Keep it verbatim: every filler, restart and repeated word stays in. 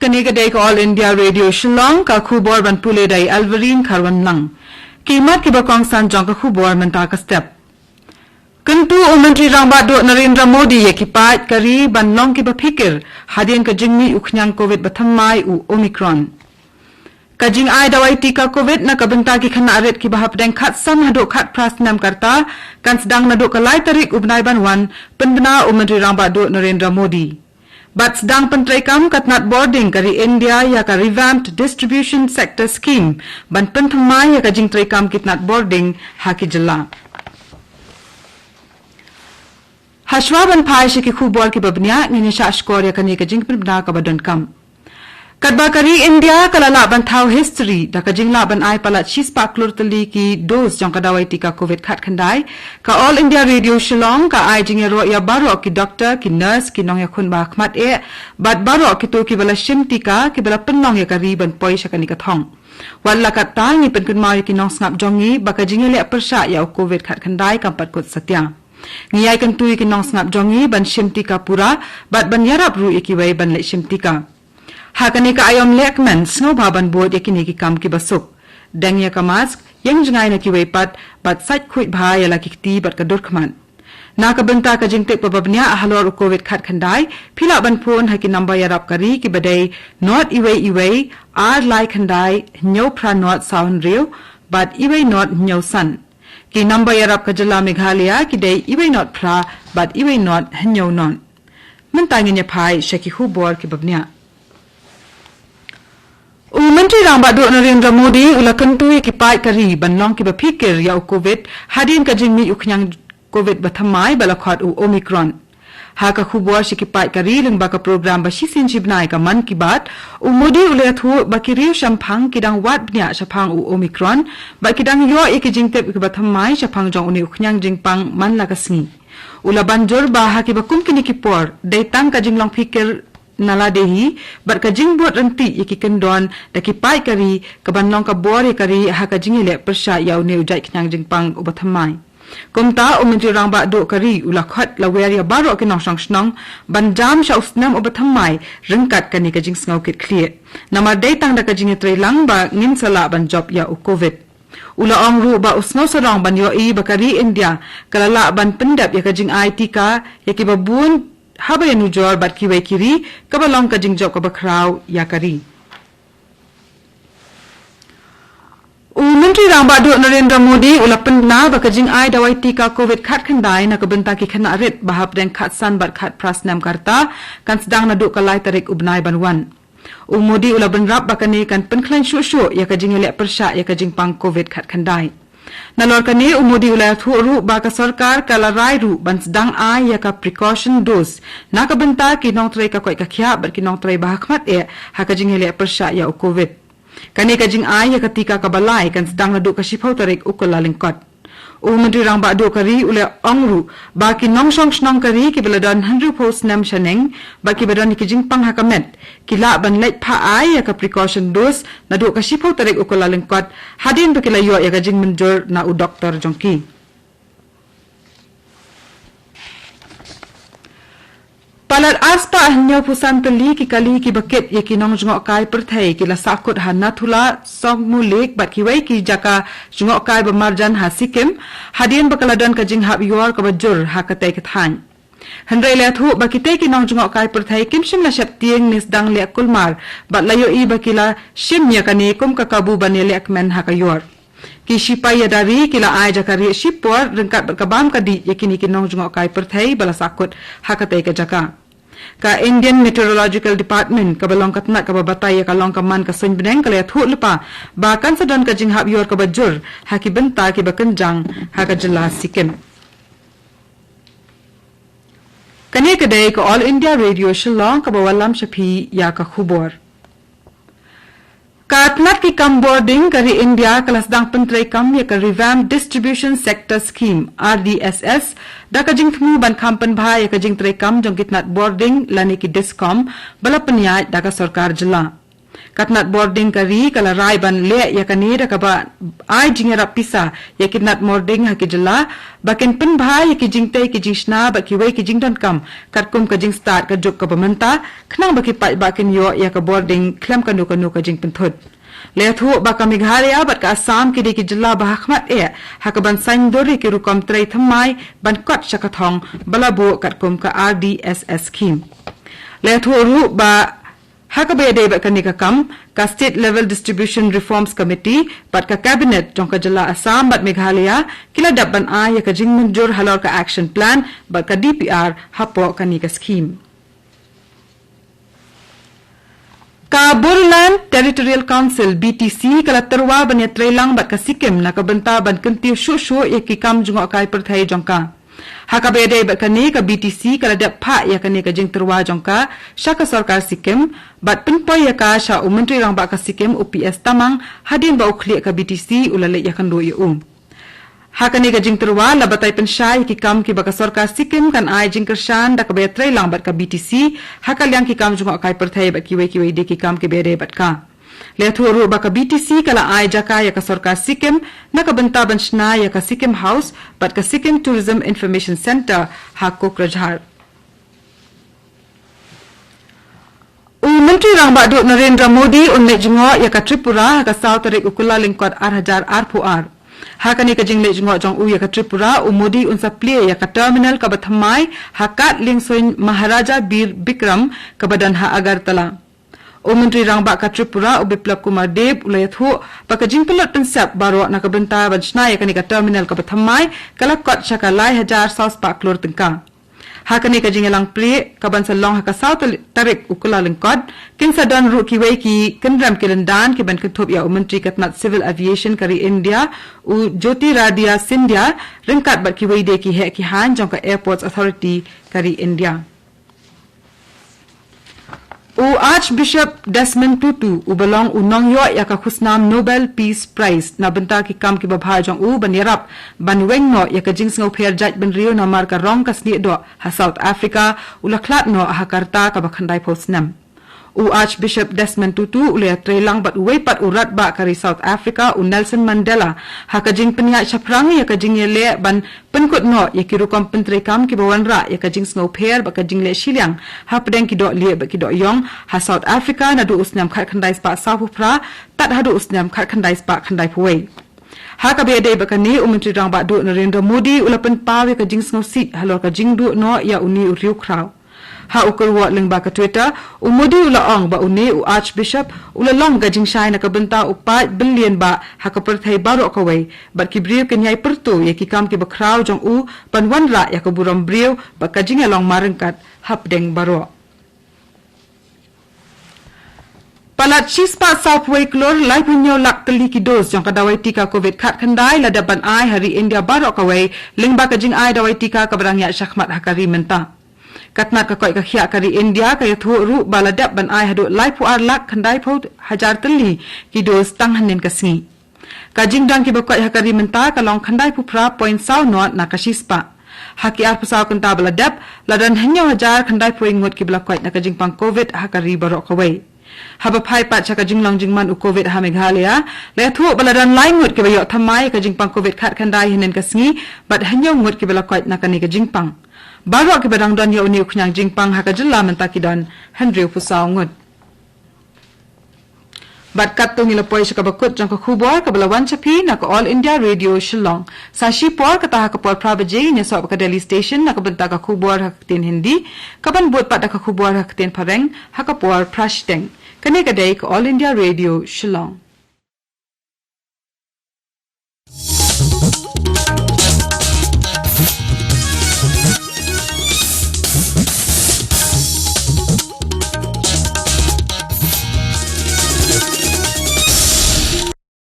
Kane ka dei ka All India Radio Shillong, ka khubor ban pule da i Alvarine Kharwanlang. Ki mat kiba kongsan jong ka khubor mynta ka step. Kyntu u Myntri Rangbah Duh Narendra Modi ïa ki paid ka ri ban long kiba phikir hadien ka jingmih u khñiang Covid ba thymmai u Omicron. Ka jingai dawai tika Covid na ka bynta ki khynnah rit kiba hapdeng khatsan haduh khatphra snem ka rta kan sdang naduh ka lai tarik u bnai ban wan, pynbna u Myntri Rangbah Duh Narendra Modi. Bad sdang pyntreikam ka tnat bording ka ri India ïa ka Revamped Distribution Sector Scheme ban pynthymmai ïa ka jingtreikam ki tnat bording ha ki jylla. Hashwa ban phai sha ki khubor kiba bniah, ngin ïa shah shkor ïa kane ka jingpynbna kaba donkam. Katba ka ri India ka la lah ban thaw history da ka jinglah ban ai palat shispah klur tylli ki dose jong ka dawai tika Covid khatkhyndai, ka All India Radio Shillong ka ai jingïaroh ïa baroh ki doktor, ki nurse, ki nongïakhun ba khmat eh bad baroh kito kiba la shim tika, kiba la pynlong ïa ka ri ban poi sha kane ka thong. Wat la katta, ngi pynkynmaw ïa ki nongsngap jong ngi ba ka jingïaleh pyrshah ïa u Covid khatkhyndai kam pat kut satia. Ngi ïai kyntu ïa ki nongsngap jong ngi ban shim tika pura bad ban ïarap ruh ïa kiwei ban leit shim tika. Ha kane ka aïom lehkmen, sngewbha ban bud ïa kine ki kam kiba suk. Deng ïa ka mask, ïeng jngai na kiwei pat, bad sait khuid bha ïa la ki kti bad ka dur khmat. Na ka bynta ka jingtip kaba bniah halor u Covid khatkhyndai, phi lah ban phone ha ki number ïarap ka ri kiba dei nod iwei iwei, ar lai khyndai, hynñiew phra nod saw hynriew, bad iwei nod hynñiew san. Ki number ïarap ka jylla Meghalaya ki dei iwei nod phra bad iwei nod hynñiew nod. Mynta ngin ïa phai sha ki khubor kiba bniah. U Myntri Rangbah Duh Narendra Modi u la kyntu ïa ki paid ka ri ban long kiba phikir ïa u Covid hadien ka jingmih u khñiang Covid ba thymmai ba la khot u Omicron. Ha ka khubor sha ki paid ka ri lyngba ka program ba shisien shi bnai ka Mann Ki Baat, u Modi u la ïathuh ba ki riewshemphang ki dang wad bniah shaphang u Omicron, ba ki dang ïoh ïa ki jingtip kiba thymmai shaphang jong une u khñiang jingpang man la ka sngi. U la ban jur ba ha kiba kum kine ki por, dei tang ka jinglong phikir na lade hi bad ka jingbud ryntih ïa ki kyndon da ki paid ka ri, ka ban long ka bor ïa ka ri ha ka jingïaleh pyrshah ïa une u jait khñiang jingpang uba thymmai. Kumta, u Myntri Rangbah Duh ka ri u la khot la wer ïa baroh ki nongshong shnong ban jam sha u snem uba thymmai ryngkat kane ka jingsngew kit khlieh. Namar dei tang da ka jingïatreilang ba ngin sa lah ban jop ïa u Covid. U la ong ruh ba u sngewsarong ban ïohi ba ka ri India ka la lah ban pyndep ïa ka jingai tika ïa kiba bun haba ïanujor bad kiwei ki ri, kaba long ka jingjop kaba khraw ïa ka ri. U Myntri Rangbah Duh Narendra Modi u la pynbna ba ka jingai dawai tika Covid khatkhyndai na ka bynta ki khynnah rit ba hapdeng khatsan bad khatphra snem ka rta kan sdang naduh ka lai tarik u bnai ban wan. U Modi u la bynrap ba kane kan pynkhlaiñ shuh shuh ïa ka jingïaleh pyrshah ïa ka jingpang Covid khatkhyndai. Nalor kane, u Modi u la ïathuh ruh ba ka sorkar ka la rai ruh ban sdang ai ïa ka precaution dose na ka bynta ki nongtrei ka koit ka khiah bad ki nongtrei ba ha khmat eh ha ka jingïaleh pyrshah ïa u Covid. Kane ka jingai ïa ka tika kaba lai kan sdang naduh ka shiphew tarik u Kyllalyngkot. U Myntri Rangbah Duh ka ri u la ong ruh ba ki nongshong shnong ka ri kiba la don hynriewphew snem shaneng bad kiba don ïa ki jingpang ha ka met ki lah ban leit phah ai ïa ka precaution dose naduh ka shiphew tarik u Kyllalyngkot, hadien ba ki la ïoh ïa ka jingmynjur na u doktor jong ki. Palat arspah hynñiewphew san tylli ki kali kiba kit ïa ki nongjngohkai pyrthei ki la sahkut ha Nathula, Songmu Lake bad kiwei ki jaka jngohkai ba marjan ha Sikkim, hadien ba ka la don ka jinghap ïor kaba jur ha katei ka thaiñ. Hynrei la ïathuh ba kitei ki nongjngohkai pyrthei kim shym la sheptieng ne sdang leh kulmar bad la ïohi ba ki la shim ïa kane kum ka kabu ban ïaleh kmen ha ka ïor. Ki shipai ïada ri ki la ai jaka rieh shipor ryngkat bad ka bam ka dih ïa kine ki nongjngohkai pyrthei ba la sahkut ha katei ka jaka. Ka Indian Meteorological Department, kaba long ka tnat kaba batai ïa ka long ka man ka suiñ bneng, ka la ïathuh lypa ba kan sa don ka jinghap ïor kaba jur ha ki bynta kiba kynjang ha ka jylla Sikkim. Kane ka dei ka All India Radio Shillong kaba wallam sha phi ïa ka khubor. Ka tnat ki kam bording ka ri India ka la sdang pyntreikam ïa ka Revamped Distribution Sector Scheme, R D S S, da ka jingthmu ban kham pynbha ïa ka jingtreikam jong ki tnat bording lane ki DISCOM ba la pynïaid da ka sorkar jylla. Ka tnat bording ka ri ka la rai ban leh ïa kane da kaba ai jingïarap pisa ïa ki tnat bording ha ki jylla ba kin pynbha ïa ki jingtei ki jingshna bad kiwei ki jingdonkam katkum ka jingstad ka juk kaba mynta, khnang ba ki paidbah kin ïoh ïa ka bording khlem kano kano ka jingpynthut. La ïathuh ba ka Meghalaya bad ka Assam ki dei ki jylla ba ha khmat eh ha kaban saiñdur ïa ki rukom trei thymmai ban kot sha ka thong ba la buh katkum ka R D S S scheme. La ïathuh ruh ba ha kaba ïadei bad kane ka kam, ka State Level Distribution Reforms Committee bad ka Cabinet jong ka jylla Assam bad Meghalaya ki la dep ban ai ïa ka jingmynjur halor ka Action Plan bad ka D P R hapoh kane ka scheme. Ka Bodoland Territorial Council, B T C, ka la tyrwa ban ïatreilang bad ka Sikkim na ka bynta ban kyntiew shuh shuh ïa ki kam jngohkai pyrthei jong ka. Ha kaba ïadei bad kane, ka B T C ka la dep phah ïa kane ka jingtyrwa jong ka sha ka sorkar Sikkim bad pynpoi ïa ka sha u Myntri Rangbah ka Sikkim, u P S Tamang, hadien ba u khlieh ka B T C u la leit ïakynduh ïa u. Ha kane ka jingtyrwa la batai pynshai ïa ki kam kiba ka sorkar Sikkim kan ai jingkyrshan da kaba ïatreilang bad ka B T C ha ka liang ki kam jngohkai pyrthei bad kiwei kiwei de ki kam kiba ïadei bad ka. La ïathuh ruh ba ka B T C ka la ai jaka ïa ka sorkar Sikkim na ka bynta ban shna ïa ka Sikkim House bad ka Sikkim Tourism Information Centre ha Kokrajhar. U Myntri Rangbah Duh Narendra Modi un leit jngoh ïa ka Tripura ha ka saw tarik u Kyllalyngkot ar hajar arphew ar. Ha kane ka jingleit jngoh jong u ïa ka Tripura, u Modi un sa plie ïa ka terminal kaba thymmai ha kad liengsuiñ Maharaja Bir Bikram kaba don ha Agartala. U Myntri Rangbah ka Tripura, u Biplab Kumar Deb, u la ïathuh ba ka jingpynlut pynsep baroh na ka bynta ban shna ïa kane ka terminal kaba thymmai ka la kot sha ka lai hajar saw spah klur tyngka. Ha kane ka jingïalang plie kaban sa long ha ka saw tal-, tarik u Kyllalyngkot, kin sa don ruh kiwei ki kynrem ki lyndan kiban kynthup ïa u Myntri ka tnat Civil Aviation ka ri India, u Jyotiraditya Scindia, ryngkat bad kiwei de ki heh ki haiñ jong ka Airports Authority ka ri India. U Archbishop Desmond Tutu, uba long u nongïoh ïa ka khusnam Nobel Peace Prize, na bynta ki kam kiba bha jong u ban ïarap ban weng noh ïa ka jingsngewpher jaitbynriew namar ka rong ka snieh doh ha South Africa, u la khlad noh ha ka rta kaba khyndai phew snem. U Archbishop Desmond Tutu u la ïatreilang bad uwei pat u radbah ka ri South Africa, u Nelson Mandela, ha ka jingpynïaid shaphrang ïa ka jingïaleh ban pynkut noh ïa ki rukom pyntreikam kiba wanrah ïa ka jingsngewpher bad ka jingleh shiliang hapdeng ki dohlieh bad ki dohïong ha South Africa naduh u snem khatkhyndai spah sawphew phra tad haduh u snem khatkhyndai spah khyndaiphew wei. Ha kaba ïadei bad kane, u Myntri Rangbah Duh Narendra Modi u la pynpaw ïa ka jingsngewsih halor ka jingduh noh ïa une u riewkhraw. Ha u kyrwoh lyngba ka Twitter, u Modi u la ong ba une u Archbishop u la long ka jingshai na ka bynta u paid byllianbah ha ka pyrthei baroh kawei, bad ki briew kin ïai pyrto ïa ki kam kiba khraw jong u ban wanrah ïa ka burom briew bad ka jingïalong marryngkat hapdeng baroh. Palat shispah sawphew wei klur laiphew hynñiew lak tylli ki dos jong ka dawai tika Covid khatkhyndai la dep ban ai ha ri India baroh kawei, lyngba ka jingai dawai tika kaba dang ïaid shakhmat ha ka ri mynta. Ka tnat ka koit ka khiah ka ri India ka ïathuh ruh ba la dep ban ai haduh laiphew ar lak khyndaiphew hajar tylli ki dos tang hynnin ka sngi. Ka jingdon kiba koit ha ka ri mynta ka long khyndaiphew phra point saw nod na ka shispah. Ha ki arphew saw kynta ba la dep, la don hynñiew hajar khyndaiphew wei ngut kiba la koit na ka jingpang Covid ha ka ri baroh kawei. Haba phai pat sha ka jinglong jingman u Covid ha Meghalaya, la ïathuh ba la don lai ngut kiba ïoh thymmai ka jingpang Covid khatkhyndai hynnin ka sngi, bad hynñiew ngut kiba la koit na kane ka jingpang. Baroh kiba dang don ïa une u khñiang jingpang ha ka jylla mynta ki don hynriewphew saw ngut. Bad katto ngi la poi sha kaba kut jong ka khubor kaba la wan sha phi na ka All India Radio Shillong. Sa shipor kata ha ka por phra baje ngin ïasoh bad ka Delhi Station na ka bynta ka khubor ha ka ktien Hindi, kaban bud pat da ka khubor ha ka ktien Phareng ha ka por phra shiteng. Kane ka dei ka All India Radio Shillong.